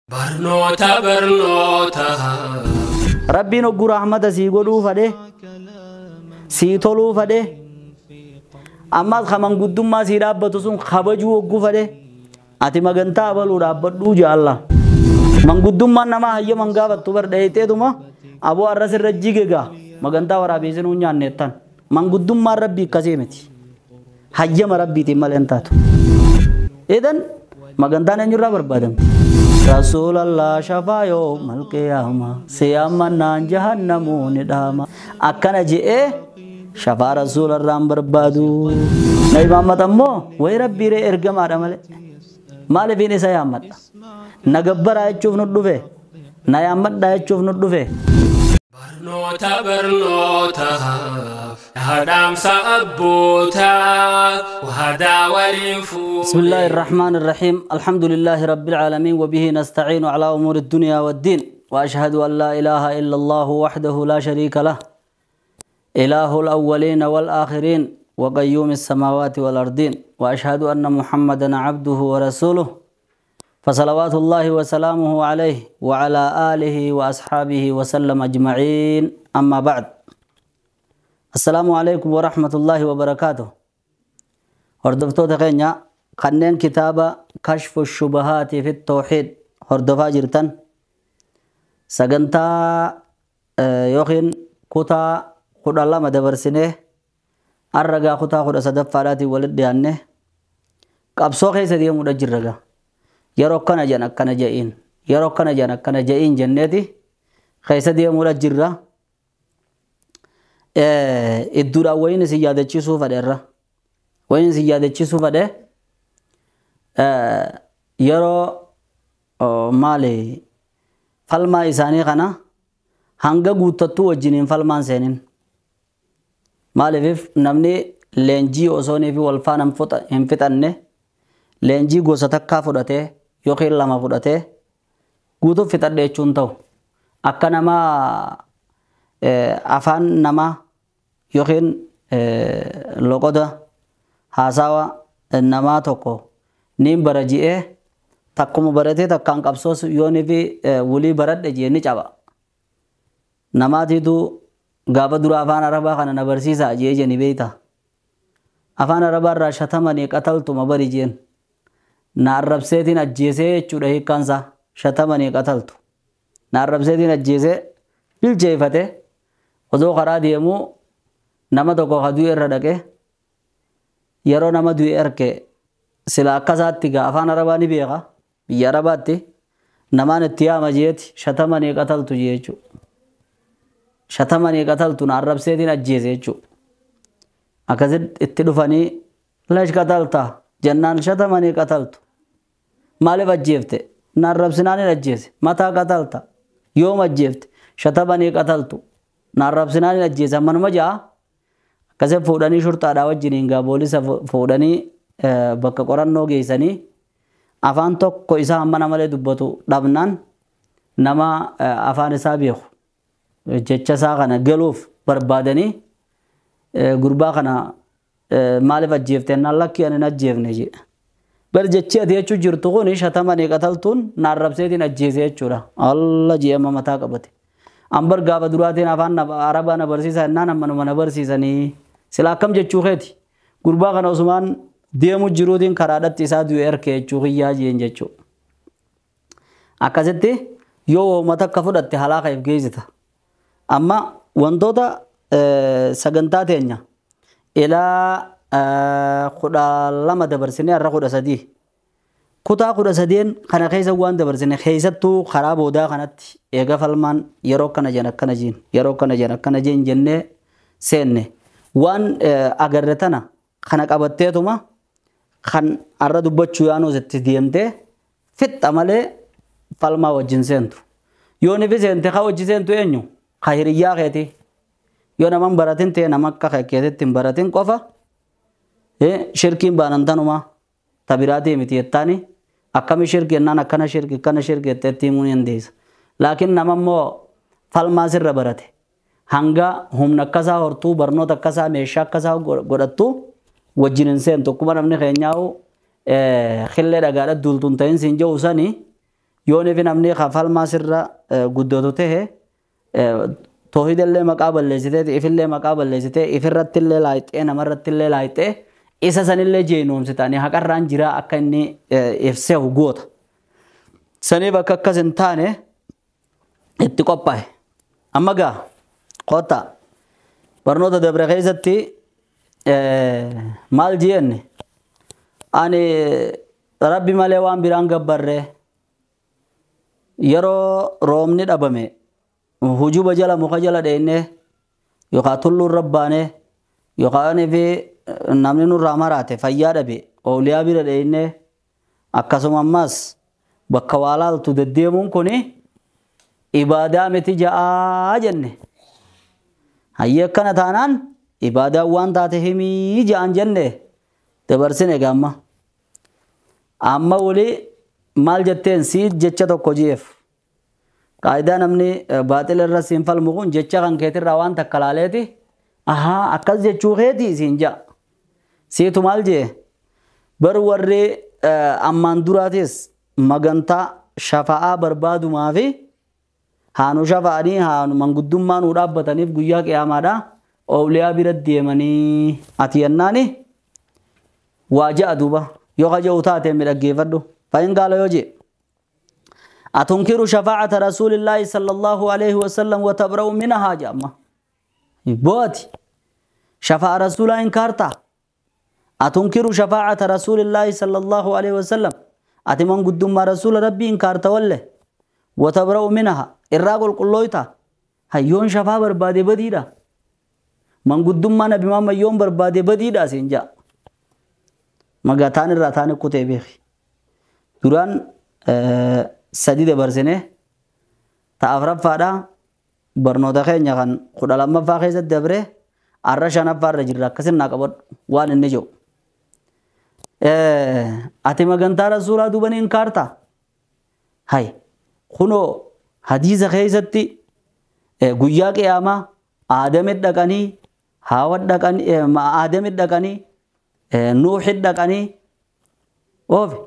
Barnoota barnoota. Rabbiin hogguu rahmata sii godhuu fadhe, sii toluu fadhe, ammas ka manguddummaa sii dhaabbatu sun kabajuu hogguu fadhe, ati magantaa abaluu dhaabbadhuu jaalla. Manguddummaan namaa hayyaman gaafattu bar dheeyxeetuma aboo arras irra jige gaa magantaa waraabeessinuu nyaanneettan. Manguddummaan rabbii akkasii miti. Hayyama rabbiitiin malee hin taatu. Idan magantaan eenyurraa barbaadamti? Rasuulallah shafaa yawmal qiyaama siyaamannaan jahannamuu ni dhaama. Akkana je'ee shafaa rasuularraan barbaadu. Nabi Muhammad ammoo wayi rabbii ree ergamaadha malee. Maaliifin isa yaammadha? Na gabbaraa jechuuf nu dhufe. Na yaammadhaa jechuuf nu dhufe. Barnoota barnoota. Dhaadhaamsa abbootaa. Waadaa waliin fuudhee. بسم الله الرحمن الرحيم. الحمد لله رب العالمين وبه نستعين على أمور الدنيا والدين، وأشهد أن لا إله إلا الله وحده لا شريك له، إله الأولين والآخرين وقيوم السماوات والأرضين، وأشهد أن محمدا عبده ورسوله، فصلوات الله وسلامه عليه وعلى آله وأصحابه وسلم أجمعين. أما بعد، السلام عليكم ورحمة الله وبركاته. هردفتو تخينيا kanneen kitaaba kashfu shubahaati fi tawxiid hordofaa jirtan sagantaa yookiin kutaa 12 dabarsinee arragaa kutaa 13ffaadhaatiin walitti dhiyaanne qabsoo keessa deemuudha jirra gaa. Yeroo akkana jedhan akkana je'iin, yeroo akkana jedhan akkana je'iin jenneeti keessa deemuudha jirra. Idduudhaan wayiin isin yaadachiisuu fedhe irra. Wayiin isin yaadachiisuu fedhe yeroo maali falmaa isaanii kana hanga guuttattuu wajjiniin falmaan seenin. Maaliif namni leenjii osoonii fi wal faana hin fixanne leenjii gosa takkaa fudhatee yookiin lama fudhatee guutuuf fixadhe jechuun ta'u. Akka nama afaan namaa yookiin loqoda haasawa namaa tokko niin bara ji'ee takkuma baratee takkaan qabsoos yoonii fi wulii baradhe ji'ee ni caba. Namaatiitu gaafa dura afaan arabaa kana na barsiisaa ji'ee jeni beeyta. Afaan arabaa irraa shatamanii qataltuma bari ji'een. Na arrabseetiin ajjeesee jechuudha hiikkaansaa shatamanii qataltu. Na arrabseetiin ajjeesee bilcheeffate osoo karaa deemuu nama tokko ka du'e irra dhaqee yeroo nama du'e arke sila akkasaatti gaa afaan arabaa ni beeka biyya arabaatti namaan itti yaama jeeti shatamanii qataltu jee jechuudha. Shatamanii qataltu na arrabseetiin ajjeese jechuudha. Akkasitti itti dhufanii lash qatalta jennaan shatamanii qataltu. Maaliif ajjeefte? Na arrabsinaan hin ajjeese. Mataa qatalta. Yoom ajjeefte? Shatamanii qataltu. Na arrabsinaan hin ajjeese. Ammanuma ja'a. Akkasitti fuudhanii shurxaadhaa wajjiniin gaa poolisa fuudhanii bakka qorannoo geessanii afaan tokko isaa hammana malee dubbatu dhabnaan nama afaan isaa beeku jecha isaa kana galuuf barbaadanii gurbaa kana maaliif ajjeefte jennaan lakkii ani hin ajjeefne jedhe. Bar jechi ati jechuu jirtu kun shatamanii qataltuun na arrabseetiin ajjeese jechuudha. Alla jee amma mataa qabate. Ambar gaafa duraatiin afaan arabaa na barsiisa jennaan ammanuma na barsiisanii sila akkam jechuu keeti. Gurbaa kana osumaan deemu jiruutiin karaadhatti isaa du'e erke jechuu kiyyaa jeen jechuudha. Akkasitti yoo uummata akka fudhatte halaaka if geessita. Amma wantoota sagantaa teenya ilaa 12 dabarsinee har'a 13. Kutaa 13 kana keessa waan dabarsine keessattuu karaa boodaa kanatti eega falmaan yeroo akkana jedhan akkana jeen yeroo akkana jedhan akkana jeen jennee seenne waan agarre tana kana qabatteetuma kan har'a dubbachuu yaanuus itti deemtee fixxa malee falmaa wajjin seentu. Yoo nifi seente ka wajji seentu eenyu? Ka hiriyyaa keeti. Yoo nama hin baratin ta'e nama akka keetitti hin baratin qofa shirkiin baanan tanuma tabiraatii miti jettaani akkami shirki jennaan akkana shirki akkana shirki jettee itti himuu ni dandeessa. Laakiin nama immoo falmaa sirra barate hanga humna akkasaa hortuu barnoota akkasaa meeshaa akkasaa godhattu wajjin hin seentu. Akkuma namni keenyaa'u xillee dhagaadha duultuun ta'in siin jedhu sanii Yoon fi namni kafalmaa sirra guddatu tahe toohidallee maqaa balleessitee ifillee maqaa balleessitee ifirrattillee laayixee namarrattillee laayixee isa sanillee jeenuumsitanii haqarraan jiraa akka inni ibseehu goota. Saniif akka akkas hin taane itti qophaa'e. Amma gaa kottaa barnoota dabre keessatti maal jenne ani rabbi malee waan biraan gabbarree yeroo roobni dhabame hujuba jala muka jala dheenne yookaan tulluun rabbaane yookaan fi namni nurraa maraate fayyaa dhabe ooliyaa bira dheenne akkasuma ammas bakka waa laaltu deddeemuun kuni ibaadaa miti ja'aa jenne. Hayyee akkana taanaan ibaadaan waan taate himii ja'an jenne dabarsine gaamma. Amma walii maal jetteen sii jecha tokko jeef. Qaayidaa namni baaxila irra siin falmu kun jecha kan keetirraa waan takka laaleeti. Ahaa akkas jechuu keetii siin ja'a. Siitu maal jee bar warri ammaan duraatis magantaa shafa'aa barbaadumaa fi haanu shafa'anii haanu manguddummaa nuu dhaabbataniif guyyaa qiyaamaadha ooliyaa bira deemanii ati yennaani waa ja'a duuba yoo kaja'u taate midhaggeeffadhu fa'in gaala yoo jee. أتنكر شفاعة رسول الله صلى الله عليه وسلم وتبرأ منها جامع بواتي شفاعة رسول إنكارتا أتنكر شفاعة رسول الله صلى الله عليه وسلم أتمن قدوم رسول ربي إنكارتا وله وتبرأ منها الراجل كلويتا هيون شفاعة بربادي بديدا من قدوم ما نبي ما يوم بربادي بديدا سينجا مغاتان الراتان كتبه دوران sadi dabarsine ta afraffaadha barnoota keenya kan 12ffaa keessatti dabre arra 5ffaa irra jirra akkasin naa qabadhu waan inni jiru. Ati magantaa rasuulaa duuba ni inkaarta? Hay kunoo hadiisa keessatti guyyaa qiyaamaa Aadamit dhaqanii Haawat dhaqanii Aadamit dhaqanii Nuuxit dhaqanii oofe.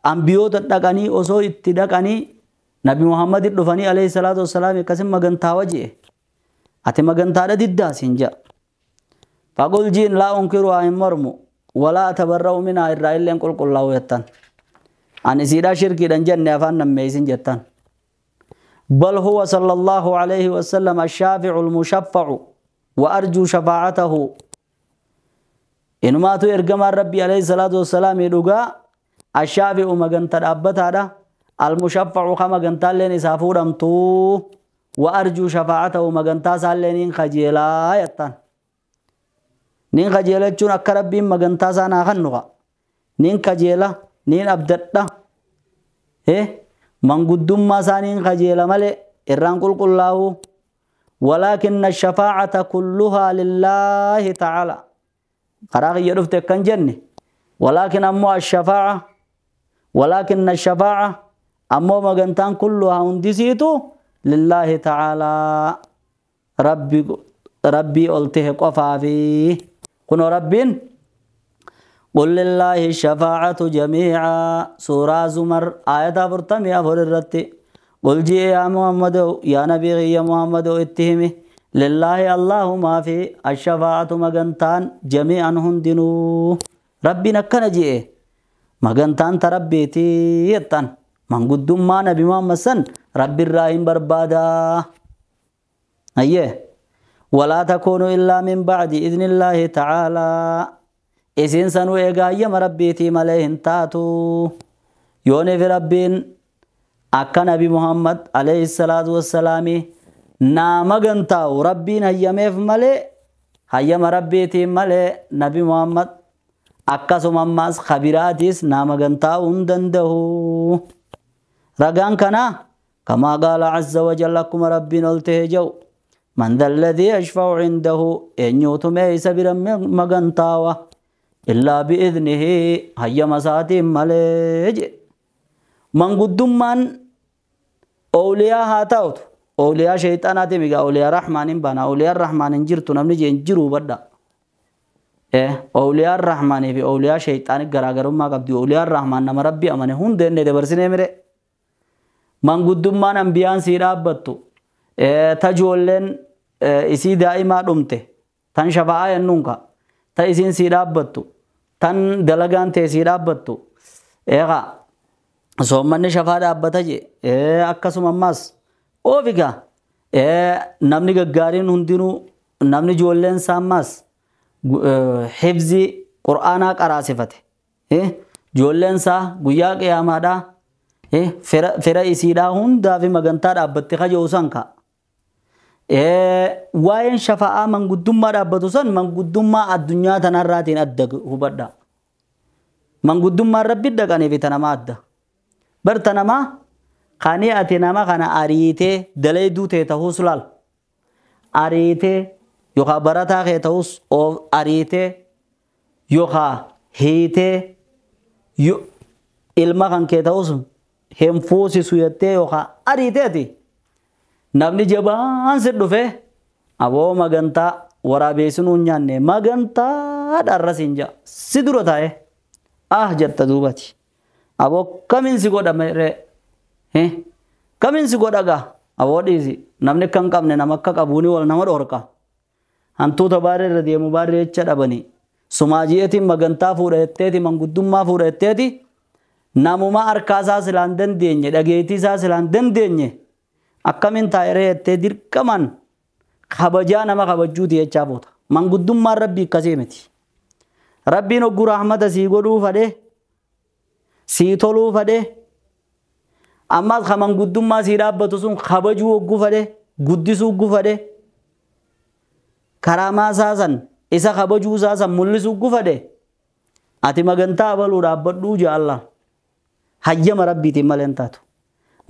Ambiyoota dhaqanii osoo itti dhaqanii Nabi Muhammad dhufanii alayhi salaatu wassalaam akkasin magantaa waji'e. Ati magantaadha diddaa siin ja'a. Faqul jiin laa unkiru haa hin mormu walaa atabarra'u minhaa irraa illeen qulqullaa'u jettan. Ani siidhaa shirkiidhan jenne afaan nammeeysin jettan. Bal huwa sallallahu alayhi wasallam ash-shaafi'u al-mushaffa'u wa arjuu shafaa'atahu. Inumaatu ergamaan Rabbii alayhi salaatu wassalaam dhugaa الشافع مغنتا دابتادا المشفع كما غنتا لين اسافودمتو وارجو شفاعته مغنتا سالين خجيلا يتان نين خجيلا چون اك ربي مغنتا سانا خنوغا نين خجيلا نين ابددا من قدوم ما سانين خجيلا ملي الران قل قل ولكن الشفاعة كلها لله تعالى قراغي يرفت كان جنة ولكن أمو الشفاعة ولكن الشفاعة أمو مغنتان كلها هندسيتو لله تعالى ربي ربي قلته قفا فيه كنو ربين قل لله الشفاعة جميعا سورة زمر آية 44 الرتي قل جي يا محمد يا نبي يا محمد اتهمي لله الله ما في الشفاعة مغنتان جميعا هندنو ربي نكنا جي مغنتان تربيتي يتان من قدوم ما نبي محمد سن ربي الراهن بربادا أيه ولا تكون إلا من بعد إذن الله تعالى إسين سنو إيقايم ربيتي مليهن تاتو يوني في ربين أكا نبي محمد عليه الصلاة والسلام نامغنتاو ربين هياميف ملي هيام ربيتي ملي نبي محمد akkasuma ammaas khabiraatis nama gantaa'uu hin danda'u. Ragaan kana kamaa qaala azza wa jalla akkuma rabbiin ol ta'e jedhu man dhalladhii yashfa'u indahu eenyuutu mee isa bira magantaawa illaa bi'idnihi hayyama isaatiin malee jedhe. Manguddummaan ooliyaa haa ta'utu ooliyaa sheexanaati migaa ooliyaa rahmaaniin baana ooliyaa rahmaan hin jirtu namni jeen jiru hubadha. أولياء الرحمن في أولياء شيطان غراغرما قبدي أولياء الرحمن نما ربي أمانه هون دين دبرسنه مره Manguddummaan ambiyaan sii dhaabbattu ta ijoolleen isii daa'imaa dhumte tan shafa'aa jennuun ka ta isiin sii dhaabbattu tan dalagaan tee sii dhaabbattu eegaa soommanni shafaa dhaabbata je akkasuma ammaas oofigaa namni gaggaariin hundinuu namni ijoolleen isaa ammaas hifzii qur'aanaa qaraasifate ijoolleen isaa guyyaa qiyaamaadhaa fira isiidhaa hundaa fi magantaa dhaabbatte kaja'u san ka waa'een shafa'aa manguddummaa dhaabbatu san manguddummaa addunyaa tanarraatiin adda hubadha. Manguddummaan rabbi dhaqanii fi tanamaa adda. Bar tanamaa kani ati nama kana ariitee dalayduu ta'e ta'uus laal. Ariitee yookaan barataa kee ta'us ariitee yookaan hiitee ilma kan kee ta'us hin fuusisu jettee yookaan ariiteeti. Namni jabaan si dhufe aboo magantaa waraabeessinuu hin nyaanne magantaa dharra siin ja'a si dura taa'e ah jetta duubati aboo kamiin si godha ree kamiin si godha gaa aboo dhiisi namni akka hin qabne nama akka qabuuni wal nama dhorka hantuuta baarree irra deemu baarree jecha dhabanii sumaaji'eetiin magantaa fuudha jetteeti manguddummaa fuudha jetteeti namuma harkaa isaa silaan dandeenye dhageettii isaa silaan dandeenye akkamiin taa'ee jettee dirqamaan kabajaa nama kabajuuti jechaa boota. Manguddummaan rabbii akkasii miti. Rabbiin hogguu rahmata sii godhuu fadhee sii toluu fadhee ammas ka manguddummaa sii dhaabbatu sun kabajuu hogguu fadhee guddisuu hogguu fadhee karaamaa isaa san isa kabajuu isaa san mul'isuu hogguu fadhee ati magantaa abaluu dhaabbadhuu jaalla hayyama rabbiitiin malee hin taatu.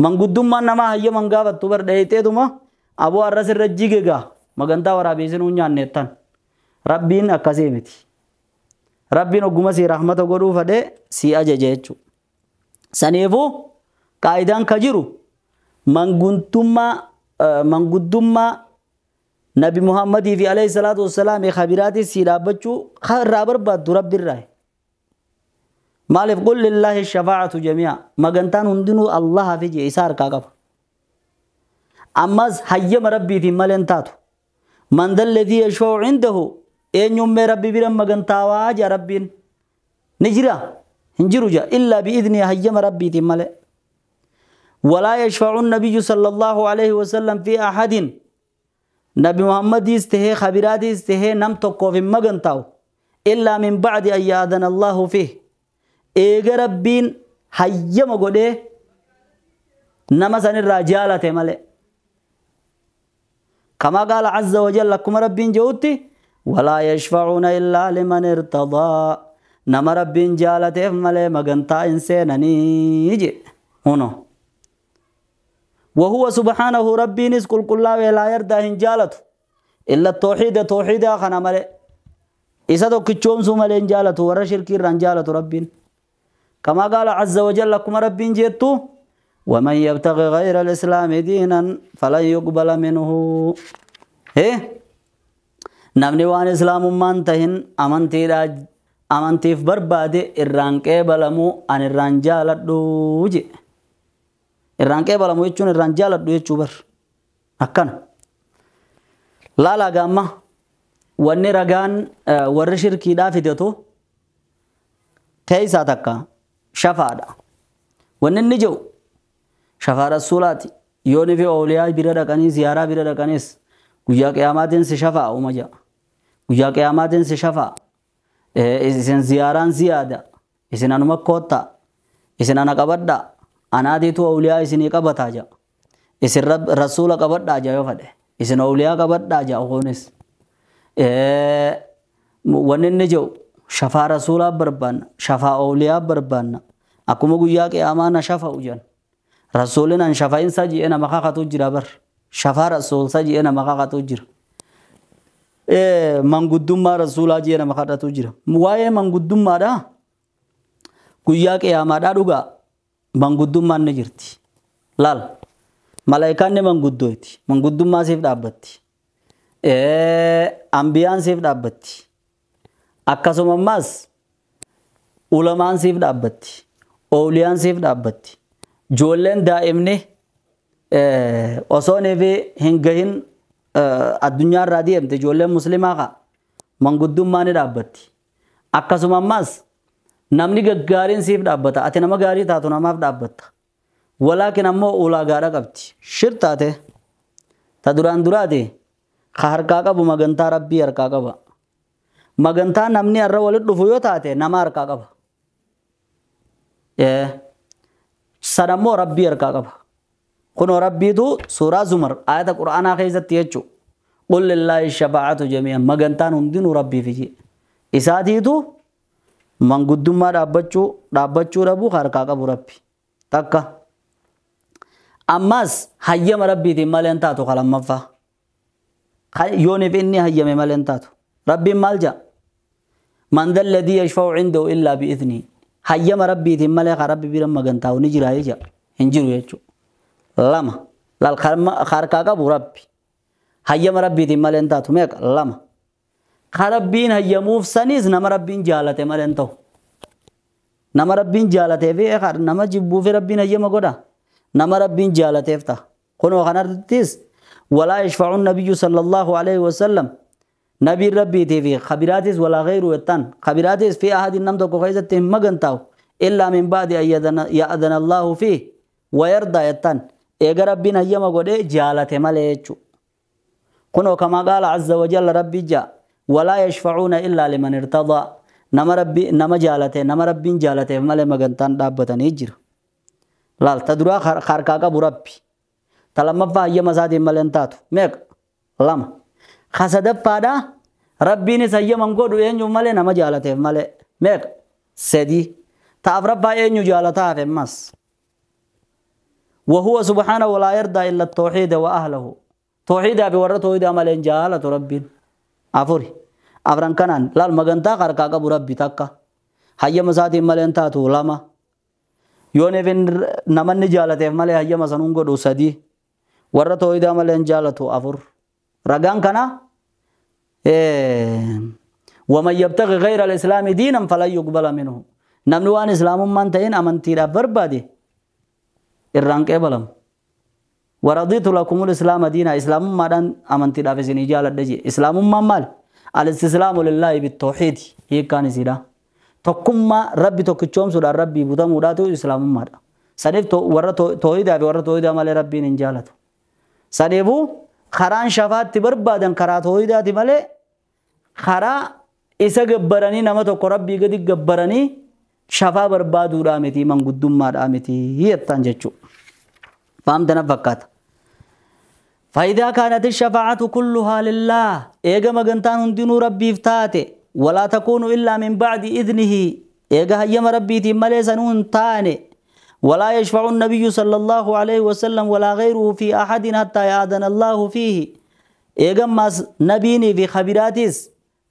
Manguddummaan namaa hayyama hin gaafattu bar dheeyxeetuma aboo arras irra jige gaa magantaa waraabeessinuu hin nyaanneettan. Rabbiin akkasii miti. Rabbiin ogguma sii rahmata godhuu fadhee sii ajaje jechuudha. Saniifuu qaayidaan ka jiru manguddummaa Nabi Muhammadii fi alayhi salaatu wassalaam kabiraatii sii dhaabbachuu irraa barbaaddu rabbi irraa. Maaliif qul lillaahi shafaa'atu jamii'a magantaan hundinuu Allahaa fi jee isaa harkaa qaba. Ammas hayyama rabbiitiin malee hin taatu. Man dalladii yashfa'u indahu eenyummee rabbi bira magantaawaa jaa rabbiin ni jira hin jiru jaa illaa bi'idni hayyama rabbiitiin malee. Walaa yashfa'u nabiyyu sallallahu alayhi wasallam fi ahadin Nabi Muhammadiis tahee kabiraatiis tahee nam tokkoof hin magantaa'u illaa min ba'di an ya'adana Allahu fiih. Eega rabbiin hayyama godhee nama sanirraa jaalate malee. Kamaa qaala azza wa jalla akkuma rabbiin jedhutti walaa yashfacuuna illaa liman irtadaa nama rabbiin jaalateef malee magantaa hin seenanii jedhe huno. وهو سبحانه ربي نس كل كلا لا يرضى هنجالته إلا التوحيد توحيد خنا ملي إذا تو كتشوم سو ملي هنجالته ورا شركي رنجالته ربين كما قال عز وجل لكم ربين جئتو ومن يبتغي غير الإسلام دينا فلن يقبل منه. إيه نمني وان إسلام من تهن أمنتي راج أمنتي في بربادي إرانك بلمو أن الرنجالة دوجي irraan qeebalamu jechuun irraan jaaladhu jechuu bar akkana laalaa gaamma wanni ragaan warri shirkiidhaa fidatu keessaa takka shafaadha. Wanni inni jedhu shafaa rasuulaati yooni fi ooliyaa bira dhaqanii ziyaaraa bira dhaqanis guyyaa qiyaamaatiin si shafaa uma jedha guyyaa qiyaamaatiin si shafaa isin ziyaaraan ziyaada isin anuma koottaa isin ana qabadhaa anaatiitu awliyaa isinii qabataa jaa isin rasuula qabadhaa jaa yoo fadhe isin awliyaa qabadhaa jaa kunis wanni inni jedhu shafaa rasuulaa barbaanna shafaa awliyaa barbaanna akkuma guyyaa qiyaamaa na shafa'u jedhan rasuulin an shafa'insa ji'e nama kakatu jira bar shafaa rasuulsa ji'e nama kakatu jira manguddummaa rasuulaa ji'e nama kadhatu jira waa'ee manguddummaadhaa guyyaa qiyaamaadhaa dhugaa manguddummaan ni jirti. Laal malaayikaan ni manguddooti. Manguddummaa siif dhaabbatti. Ambiyaan siif dhaabbatti. Akkasuma ammas ulamaan siif dhaabbatti. Ooliyaan siif dhaabbatti. Ijoolleen daa'imni Osoo fi hin gahin addunyaa irraa deemte ijoolleen muslimaa ka manguddummaa ni dhaabbatti. Akkasuma ammas namni gaggaariin siif dhaabbata. Ati nama gaarii taatu namaaf dhaabbatta. Walaakin ammoo ulaagaadha qabdi. Shir taate ta duraan duraati ka harkaa qabu magantaa rabbii harkaa qaba. Magantaa namni har'a walitti dhufu yoo taate nama harkaa qaba. Sana ammoo rabbii harkaa qaba. Kunoo rabbiitu suuraa Zumar ayata Qur'aanaa keessatti jechuudha. Qul lillaahi shafaa'atu jamii'an magantaan hundinuu rabbiif ije. Isaatiitu manguddummaa dhaabbachuu dhabuu harkaa qabu rabbi. Takka. Ammas hayyama rabbiitiin malee hin taatu lammaffaa. Yooniif inni hayyame malee hin taatu. Rabbiin maal jedha? Man dhalladhii yashfa'u cindahu illaa bi'idhnihi. Hayyama rabbiitiin malee kan rabbi bira magantaa'u ni jira jecha hin jiru jechuudha. Lama. Laal harkaa qabu rabbi. Hayyama rabbiitiin malee hin taatu meeqa? Lama. Kan rabbiin hayyamuuf saniis nama rabbiin jaalate malee hin ta'u. Nama rabbiin jaalatee fi nama jibbuu fi rabbiin hayyama godha. Nama rabbiin jaalateef ta'a. Kunoo kanarrattis walaa yashfa'u nabiyyu sallallahu alaihi wasallam nabiin rabbiitii fi khabiraatis walaa ghayru jettan khabiraatis fi ahadin nam tokko keessatti hin magantaa'u illaa min ba'di an ya'dana Allahu fi wa yarda jettan eega rabbiin hayyama godhee jaalate malee jechuudha. Kunoo kamaa qaala azza wa jalla rabbi ja'a walaa yashfa'uuna illaa liman irtadaa nama rabbi nama jaalate nama rabbiin jaalateef malee magantaan dhaabbatanii jira. Laal ta duraa harkaa qabu rabbi. Ta lammaffaa hayyama isaatiin malee hin taatu. Meeqa? Lama. Ka sadaffaadha rabbiinis hayyama hin godhu eenyuuf malee nama jaalateef malee. Meeqa? Sadii. Ta afraffaa eenyu jaalataa hafe ammas. وهو سبحانه ولا يرضى إلا التوحيد وأهله. توحيدا بورا توحيدا مالين جالة ربين. أفوري. أفران كنان لال مغنتا خرقا قبو ربي تكا. هيا مساتي مالين تاتو لما. يونيفين نمن جالة مالي هيا مسانون قدو سدي. ورا توحيدا مالين جالة أفور. رقان كنا ومن يبتغي غير الإسلام دينا فلن يقبل منه. نمنوان إسلام من تين أمنتي بربادي. irraan qeebalamu. Waradiitu lakumul islaama diina islaamummaadhaan amantiidhaaf isinii jaaladha jee. Islaamummaan maali? Al-istislaamu lillaahi bitawxiidi hiikkaan isiidha. Tokkummaa rabbi tokkichoomsuudhaan rabbii butamuudhaatu islaamummaadha. Saniif warra toohidaa fi warra toohidaa malee rabbiin hin jaalatu. Saniifuu karaan shafaatti barbaadan karaa toohidaati malee karaa isa gabbaranii nama tokko rabbii gadi gabbaranii shafaa barbaaduudhaa miti manguddummaadhaa miti jettan jechuudha. فهمتنا فكات. فإذا كانت الشفاعة كلها لله إيجا مغنتان هندنو ربي افتاته ولا تكون إلا من بعد إذنه إيجا هيما ربي تماليسا تاني ولا يشفع النبي صلى الله عليه وسلم ولا غيره في أحد حتى يأذن الله فيه إيجا ماس نبيني في خبراتيس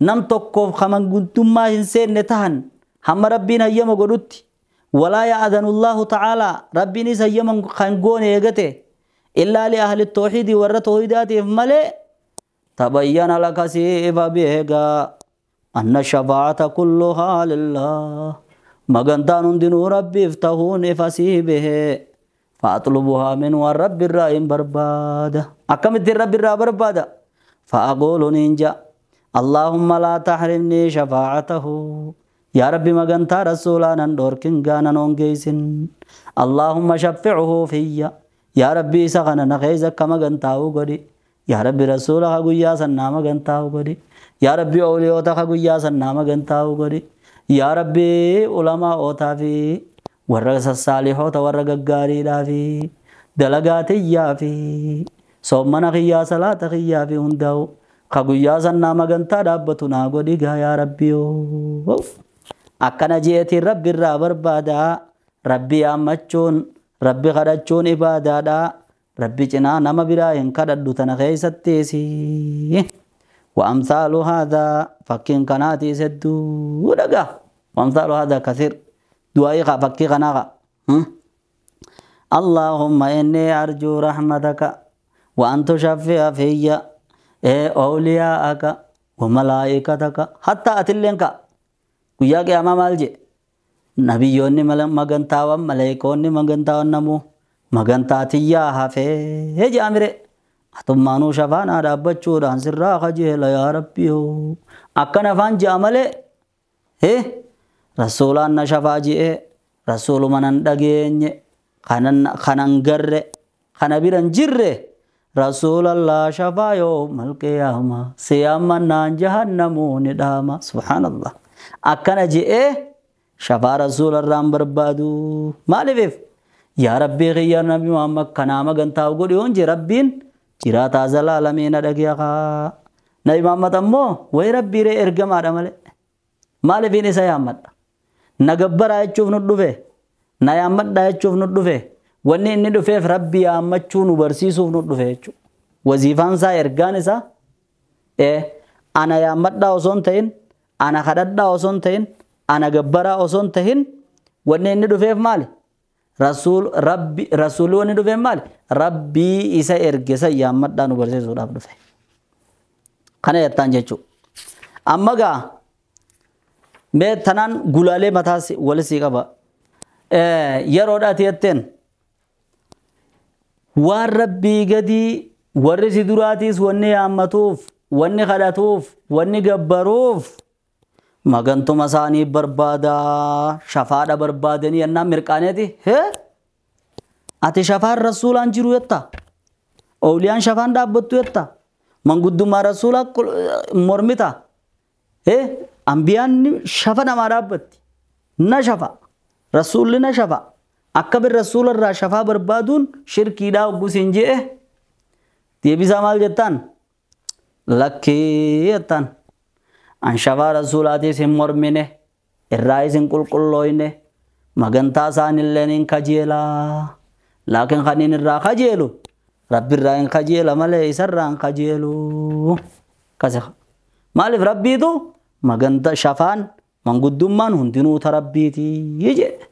نم تقف خمن قنتم ما هنسين نتهن هم ربنا هيما قلت ولا يأذن الله تعالى ربي سيما خنقون يغته إلا لأهل التوحيد والتوحيدات ملئ تبين لك سيف بهغا أن الشفاعة كلها لله مغنتان دين ربي افتهون فسيبه فأطلبها من والرب الرائم بربادة أكملت الرب الرائم بربادة فأقول نينجا اللهم لا تحرمني شفاعته يا ربي مغنتا رسولانا دوركن غانا نونجيسن اللهم شفعه فيا يا ربي سغنا نخيزك كما غنتاو غدي يا ربي رسولها غيا سنا مغنتاو غدي يا ربي اوليوتا غيا سنا مغنتاو غدي يا ربي علماء اوتا في ورغ الصالحوتا ورغ غاريدا في دلغاتيا في صومنا خيا صلاه خيا في هنداو خغيا سنا مغنتا دابتنا غدي يا ربي akkana jeetiin rabbi irraa barbaadaa rabbi yaammachuun rabbi kadhachuun ibaadaadha rabbi cinaa nama biraa hin kadhadhu tana keessattis وأمثال هذا فكين كناتي سدو دغا وأمثال هذا كثير دعائي فكي كناغا اللهم إني أرجو رحمتك وأن تشفع في أولياءك وملائكتك حتى أتلنك guyyaa qiyaamaa maal jedhe nabiyyoonni magantaawwan maleekoonni magantaawwan namuu Magantaa tiyyaa hafee je'amire. Atummaanuu shafaanaa dhaabbachuudhaan sirraa kajeela yaa Rabbi hoo. Akkana afaan je'a malee rasuulaan na shafaa je'ee rasuuluma nan dhageenye kanan garre kana biran jirre rasuulallah shafaa yoomal qiyaama siyaamannaan jahannamuu ni dhaama. Subhaanallah. Akkana je'ee shafaa rasuularraan barbaadu. Maaliif? Yaa Rabbii kiyya Nabi Muhammad kanaa magantaa godhi yoon jee Rabbiin jiraataa zalaalamii na dhageekaa. Nabi Muhammad ammoo wayi Rabbii ree ergamaadha malee. Maaliifin isa yaammadha? Na gabbaraa jechuuf nu dhufe. Na yaammadhaa jechuuf nu dhufe. Wanni inni dhufeef Rabbi yaammachuu nu barsiisuuf nu dhufe jechuudha. Waziifaan isaa ergaan isaa ana yaammadhaa osoo hin ta'in, ana kadhadhaa osoo hin ta'in, ana gabbaraa osoo hin ta'in wanni inni dhufeef maali? Rasuulli wanni dhufeef maali? Rabbii isa erge san yaammadhaa nu barsiisuudhaaf dhufe. Kana jettaan jechuudha. Amma gaa mee tanaan gulaalee mataas walisii qaba. Yeroodhaati jetteen waan Rabbii gadii warri si duraatiis wanni yaammatuuf, wanni kadhatuuf, wanni gabbaruuf magantuma isaanii barbaadaa shafaadha barbaadanii yennaan mirqaaneeti. Hee ati shafaan rasuulaan jiru jetta, ooliyaan shafaan dhaabbattu jetta, manguddummaa rasuulaa mormita. Hee ambiyaan shafa namaa dhaabbatti, na shafa rasuulli na shafa. Akka bir rasuularraa shafaa barbaaduun shirkiidhaa hoggus hin je'e. Deebisaa maal jettaan? Lakkii jettaan. An shafaa rasuulaatiis hin mormine, irraayis hin qulqullooyne, magantaa isaanillee hin kajeelaa. Laakiin kan inni irraa kajeelu Rabbi irraa hin kajeela malee isarraa hin kajeelu. Kase maaliif Rabbiitu maganta shafaan manguddummaan hundinuu ta Rabbiitii jedhe.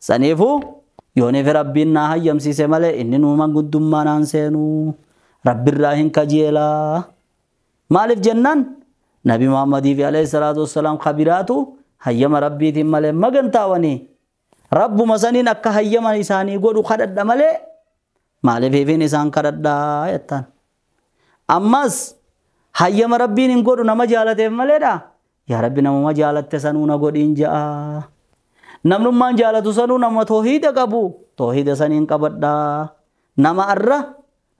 Saniifuu yooniif Rabbiin naa hayyamsiise malee inni nuu manguddummaa naan seenuu Rabbi irraa hin kajeelaa. Maaliif jennaan Nabi Muhammadii fi alayhi salaatu wassalaam kabiraatu hayyama Rabbiitiin malee magantaawanii Rabbuma saniin akka hayyama isaanii godhu kadhadha malee maaliif isaan kadhadhaa jettaan. Ammas hayyama Rabbiin hin godhu nama jaalateef maleedha. Yaa Rabbi namuma jaalatte sanuu na godhiin ja'a. Namnummaan jaalatu sanuu nama toohiida qabu toohiida saniin qabadhaa. Nama arra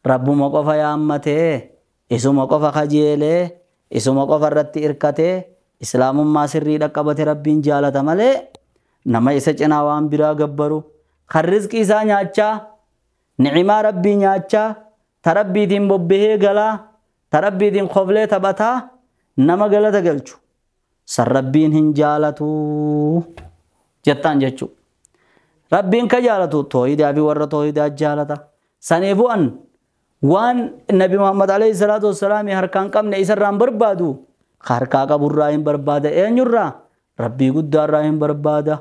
Rabbuma qofa yaammatee isuma qofa kajeelee isuma qofa irratti hirkatee islaamummaa sirrii dhaqqabate Rabbiin jaalata malee nama isa cinaa waan biraa gabbaru kan rizqii isaa nyaachaa ni'imaa Rabbii nyaachaa ta Rabbiitiin bobbahee galaa ta Rabbiitiin koflee taphataa nama galata galchu san Rabbiin hin jaalatu jettaan jechuudha. Rabbiin ka jaalatu toohidaa fi warra toohidaa jaalata. Saniifuu an waan Nabi Muhammad alayhi salaatu wassalaam harkaan qabne isarraan barbaadu harkaa qaburraa hin barbaada. Eenyurraa? Rabbii guddaarraa hin barbaada.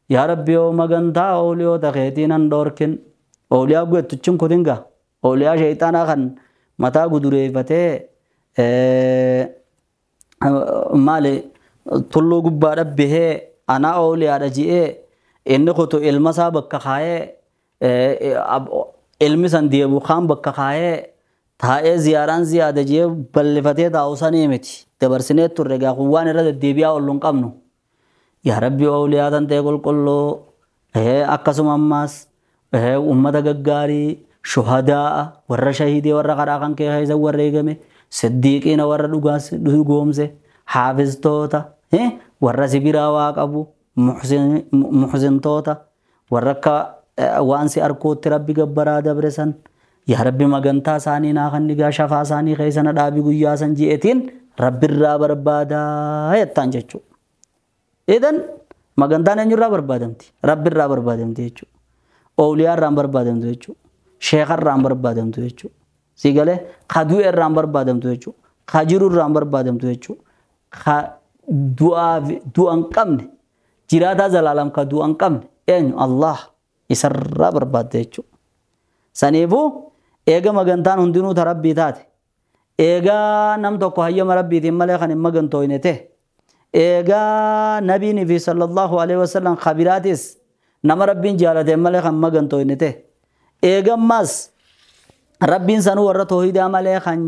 Yaa Rabbi yoo magantaa ooliyoota keetiin han dhoorkin. Ooliyaa guettuchin kutinga. Ooliyaa sheexanaa kan mataa gudureeffatee maali tulluu gubbaa dhabbihee ana ooliyaadha ji'ee inni kutu ilma isaa bakka kaayee ilmi san deebu kaan bakka kaayee taa'ee ziyaaraan ziyaada ji'ee bal'ifatee taa'u sanii miti. Dabarsinee turre gaa kun waan irra deddeebi'aa oollu hin qabnu. Yaa Rabbi ooliyaa tan ta'e qulqulluu akkasuma ammaas uummata gaggaarii shuhadaa warra shahiidee warra karaa kan kee keessa warra eegame siddiiqiina warra dhugoomse haafiztoota warra sibiraa waa qabu muxsintoota warra akka waan si arkuutti Rabbi gabbaraa dabre san yaa Rabbi magantaa isaanii naa kan dhigaa shafaa isaanii keessa na dhaabi guyyaa san ji'eetiin Rabbi irraa barbaadaa jettaan jechuudha. Idan magantaan eenyurraa barbaadamti? Rabbi irraa barbaadamti jechuudha. Ooliyaa irraan barbaadamtu jechuudha. Sheeka irraan barbaadamtu jechuudha. Si galee ka du'e irraan barbaadamtu jechuudha. Ka jiru irraan barbaadamtu jechuudha. Ka du'aa du'a hin qabne jiraataa zalaalam ka du'a hin qabne eenyu Allah isarraa barbaadde jechuudha. Saniifuu eega magantaan hundinuu ta Rabbii taate eegaa nam tokko hayyama Rabbiitiin malee kan hin magantooyne ta'e eegaa nabiin fi sallallahu alaihi wasallam kabiraatis nama Rabbiin jaalateen malee kan magantooyne ta'e Eegammas rabbiin sanuu warra toohidaa malee kan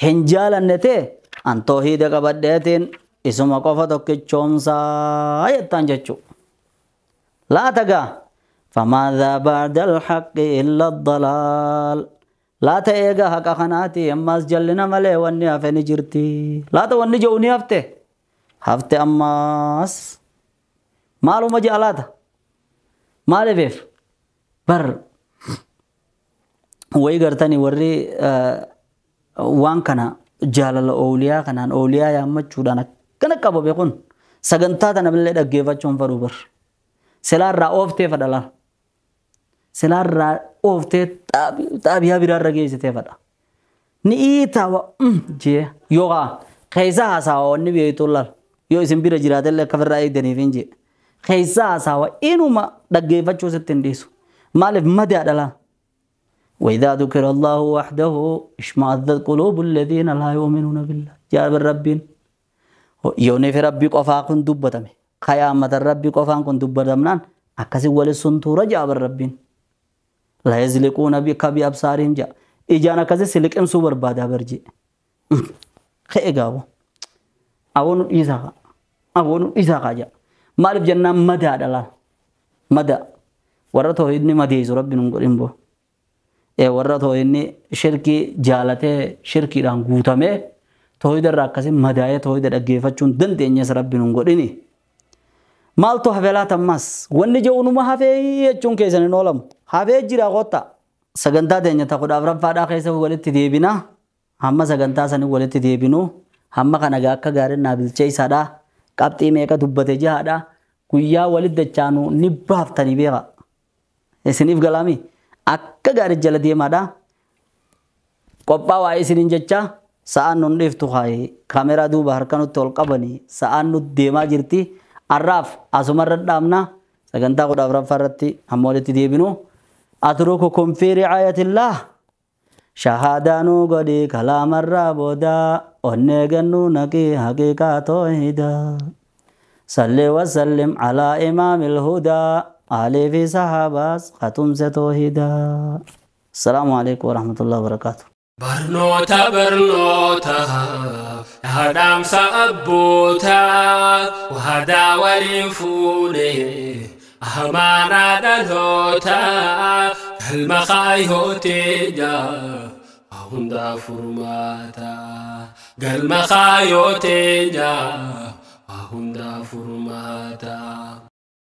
hin jaalanne ta'e an toohida qabadheetiin isuma qofa tokkichoomsaa jettaan jechuu. Laata gaa فماذا بعد الحق إلا الضلال. Laata eega haqa kanaati ammaas jallina malee wanni hafe ni jirti. Laata wanni jiru ni hafte. Hafte ammaas maaluma ji'a laata? Maaliif bar wayi gartanii warri waan kana jaalala ooliyaa kanaan ooliyaa yaammachuudhaan akkana qabame kun sagantaa tana illee dhaggeeffachuun fedhu bar. Silaarraa ooftee fedha laal. Silaarraa ooftee xaabiyaa biraarra geessitee fedha. Ni iitaawa jee yookaan keessa haasawa wanni beektu laal. Yoo isin bira jiraatellee akka ofirraa eegdaniif hin jee. Keessa haasawa inuma dhaggeeffachuu sitti hin dhiisu. Maaliif madaadha laal. وإذا ذكر الله وحده اشمأزت قلوب الذين لا يؤمنون بالله. جاب الربين يوني في ربي قفا كن دبتمي قيامة الربي قفا كن دبتمنان أكسي ولسنتو رجع الربين لا يزلقون بك بأبصارهم جاء إجانا كذي سلك إمسو بربادا برجي خيقاو أونو إيزاقا أونو إيزاقا جاء مالف جنة مدى دلال مدى ورته إدني مديز ربي نقول إنبو warra tooyinni shirkii jaalatee shirkiidhaan guutamee tooyida irraa akkasii madaa'ee tooyida dhaggeeffachuun dandeenyes rabbi nun godhini. Maaltu hafee laata ammas? Wanni jedhu hafee jechuun keessan hin oolamu. Hafee jira qotta. Sagantaa teenya ta 14ffaadhaa keessa walitti deebina. Hamma sagantaa sanii walitti deebinu. Hamma kana akka gaariin naa bilcheessaadha. Qabxii meeqa dubbate jahaadha. Guyyaa walitti dachaanu ni baaftanii beeka. Isiniif galaami. Akka gaarii jala deemaadha. Qophaa waa'ee isiniin jecha sa'aan nun dhiiftu hayi kaameraa duuba harka nutti ol qabanii sa'aan nutti deemaa jirti. Arraaf asumarra dhaabna sagantaa 14ffaa irratti hamma walitti deebinu. Atrukukum fi ri'aayatillah. Shahaadaa nuu godhi kalaamarraa booda onnee gannuu naqii haqiiqaa toohidaa. Salli wasallim alaa imaamil hudaa. آلي في صحابة ختم ستوحيدا. السلام عليكم ورحمة الله وبركاته. برنوتا برنوتا هدام سأبوتا وهدا ولنفوني أهمانا دلوتا المخايوتي هندا فرماتا المخايوتي هندا فرماتا.